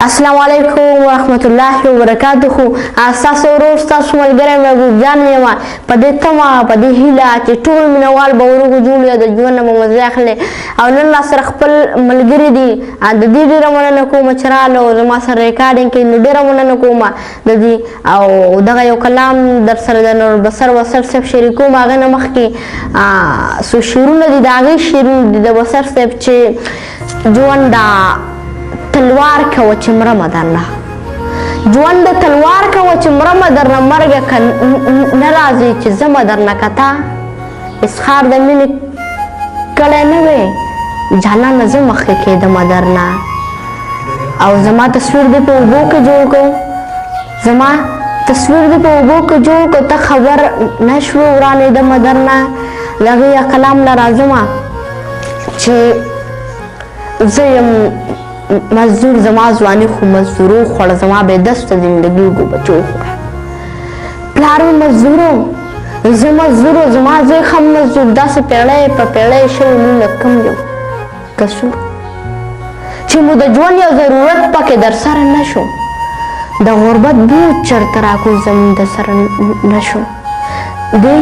السلام علیکم ورحمت الله وبرکاته. ستاسو ورور، ستاسو ملګری محبوب جان یم. په دې تمه، په دې هیله چې ټول مینوال به وروغ جوړ وي، د ژوند نه به مزه اخلي. او نن را سره خپل ملګري دي، د دې ډېره مننه کوم چې راغله او زما سره ریکارډینګ کوي، نو ډېره مننه کوم د دې. او دغه یو کلام در سره د نور بصر وصر صاحب شریکوم. هغه نه مخکې څو شعرونه دي، د هغې شعرونه دي د بصر صاحب چې ژوند دا تلوار کوه چې مرمه درنه، ژوند د تلوار کوه چې مرمه درنه، مرګه که نه راځي چې زمه درنه، کتا اسخار د مینې کړی نه وی جانانه زه مخکې کېدمه درنه. او زما تصویر دې په اوبو کې جوړ کو، زما تصویر دې په اوبو کې جوړ کو، ته خبر نه شوې ورانېدمه درنه. د هغې کلام له راځمه چې زه یم مزدور، زما ځواني خو مزدورو خوړه، زما بې دسته زندګي ګو بچو خوړه. پلار مې مزدورو، زه مزدورو، زما زوی هم مزدور، داسې پیړۍ په پیړۍ شوې مونږ کوم یو قصور چې مو د ژوند یو ضرورت پکې در سره نه شو، د غربت بوج چېرته راکوز زمونږ د سره نه شو. دی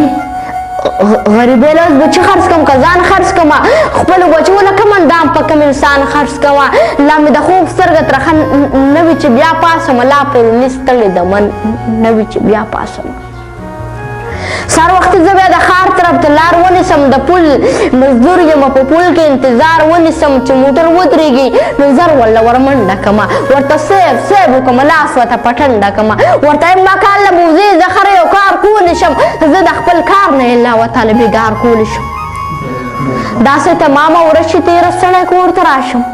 غریبۍ له اوس بچي خرڅ کوم که ځان خرڅ کوم، خپلو بچو له کوم اندام په کوم انسان خرڅ کوم. لا مې د خوب سترګه ترخه نه وي چې بیا پاسم، لا پروني ستړې دمن نه وي چې بیا پاسم. سهار وختي زه بیا د ښار طرف ته لار ونیسم، د پل مزدور یم په پل کې انتظار ونیسم، چې موټر ودرېږي نو زر ورله ورمنډه کمه، ورته صیب صیب وکړم، لاس ورته په ټنډه کمه، ورته وایم ما کال له بوځې، زه خره یو کار کولی شم، زه د خپل کار نه علاوه تا له بېګار کولی شم. داسې تمامه ورځ چې تېره ستړی کور ته راشم،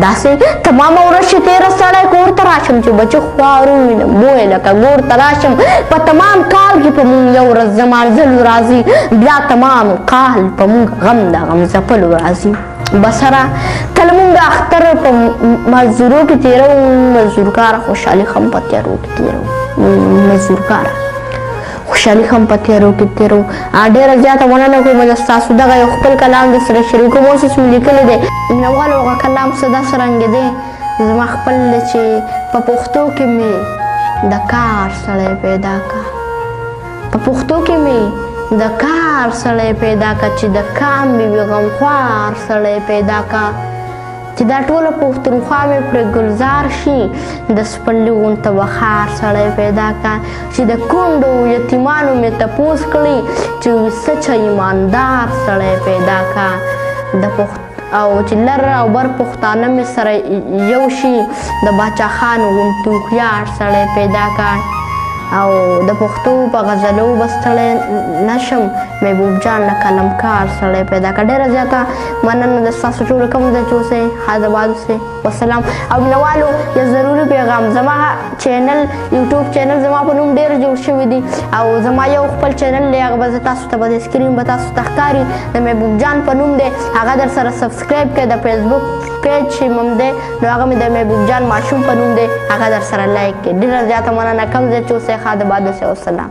داسې تمامه ورځ چې تېره سړی کور ته راشم، چې بچي خوار ووینم بویه لکه ګور ته راشم. په تمام کال کې په مونږ یو ورځ زمانځلو راځي، بیا تمام کال په مونږ غم د غم ځپلو راځي. بسره تل مونږ اختر په مزدورو کې تېروو، مزدورکاره خوشحالي هم په تیارو کې تېروو، مزدورکاره خوشحالي هم په تیارو کې تېروو. ډېره زیاته مننه کوم د ستاسو دغه یو خپل کلام در سره شریکوم. اوس اوس مې لیکلی دی مینهوالو، هغه کلام څه داسې رنګ دی زما خپل دی چې په پښتو کې مې د کار سړی پیدا کا، په پښتو کې مې د کار سړی پیدا کا، چې د کام مې وي غمخوار سړی پیدا کا، چې دا ټوله پښتونخوا مې پرې ګلزار شي، د سپرلي غونته به ښار سړی پیدا کا، چې د کونډو یتیمانو مې تپوس کړي، چې سچه ایماندار سړی پیدا کا، د پښت او چې لر او بر پښتانه مې سره یو شي، د باچا خان غونته هوښیار سړی پیدا کا. او د پښتو په غزلو به ستړی نه شم، محبوب جان له قلمکار سړی پیدا کړه. ډېره زیاته مننه د ستاسو ټولو. کوم ځای چې اوسئ ښاد آباد اوسئ، وسلام. او مینهوالو یو ضروري پیغام، زما چینل یوټیوب چینل زما په نوم ډېر جوړ شوي دي، او زما یو خپل چینل دی، هغه به زه تاسو ته به د سکرین به تاسو ته ښکاري، د محبوب جان په نوم دی، هغه در سره سبسکرایب کړئ. د فیسبوک پیج چې هم دی نو هغه مې د محبوب جان ماشوم په نوم دی، هغه در سره لایک کړئ. ډېره زیاته مننه. کوم ځای چې اوسئ ښاد آباد اوسئ، وسلام.